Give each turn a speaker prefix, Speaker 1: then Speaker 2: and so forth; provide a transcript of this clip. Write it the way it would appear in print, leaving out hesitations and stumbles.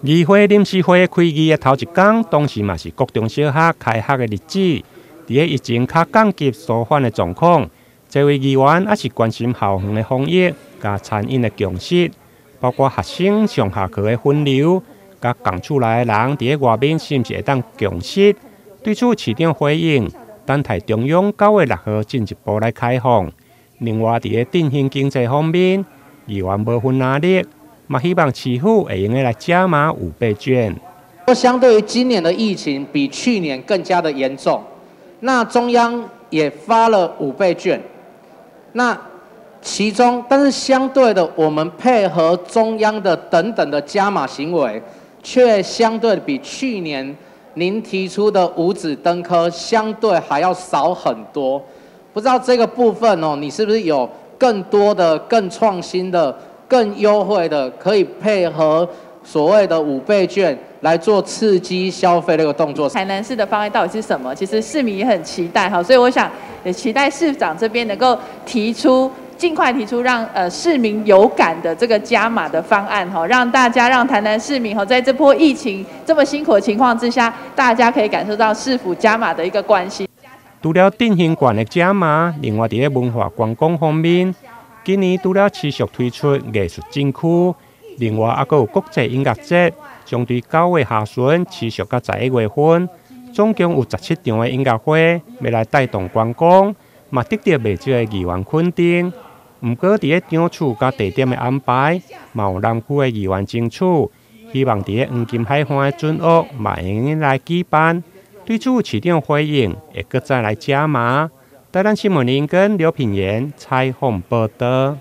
Speaker 1: 議會臨時會開議的頭一工，當時嘛是國中小學開學的日子。佇咧疫情較降級紓緩的狀況，這位議員也是關心校園的防疫佮餐飲的共識，包括學生上下課的分流，佮仝厝內的人佇咧外面是毋是會當共食。對此市長回應，等待中央9月6號進一步來開放。另外，佇咧振興經濟方面，議員無份拿力，嘛希望市府會用得來加碼五倍券。
Speaker 2: 相對於今年的疫情比去年更加的嚴重，那中央也發了五倍券，那其中，但是相對的，我們配合中央的等等的加碼行為，卻相對比去年您提出的五子登科相對還要少很多。不知道這個部分哦，你是不是有更多的、更創新的、更優惠的，可以配合所謂的五倍券來做刺激消費這個動作？
Speaker 3: 台南市的方案到底是什麼？其實市民也很期待哈，所以我想也期待市長這邊能夠提出，盡快提出讓市民有感的這個加碼的方案哈，讓大家讓台南市民哈，在這波疫情這麼辛苦的情況之下，大家可以感受到市府加碼的一個關心。
Speaker 1: 除了振興券的加碼，另外佇咧文化觀光方面，今年除了持續推出藝術禁區，另外猶閣有國際音樂節，將對9月下旬持續到11月份，總共有17場的音樂會，欲來帶動觀光，嘛得著袂少的議員肯定。毋過佇咧場次佮地點的安排，嘛有南區的議員爭取，希望佇咧黃金海岸的準屋嘛會用來舉辦。對此市長回應，會閣再來加碼。台南新聞林根劉品言採訪報導。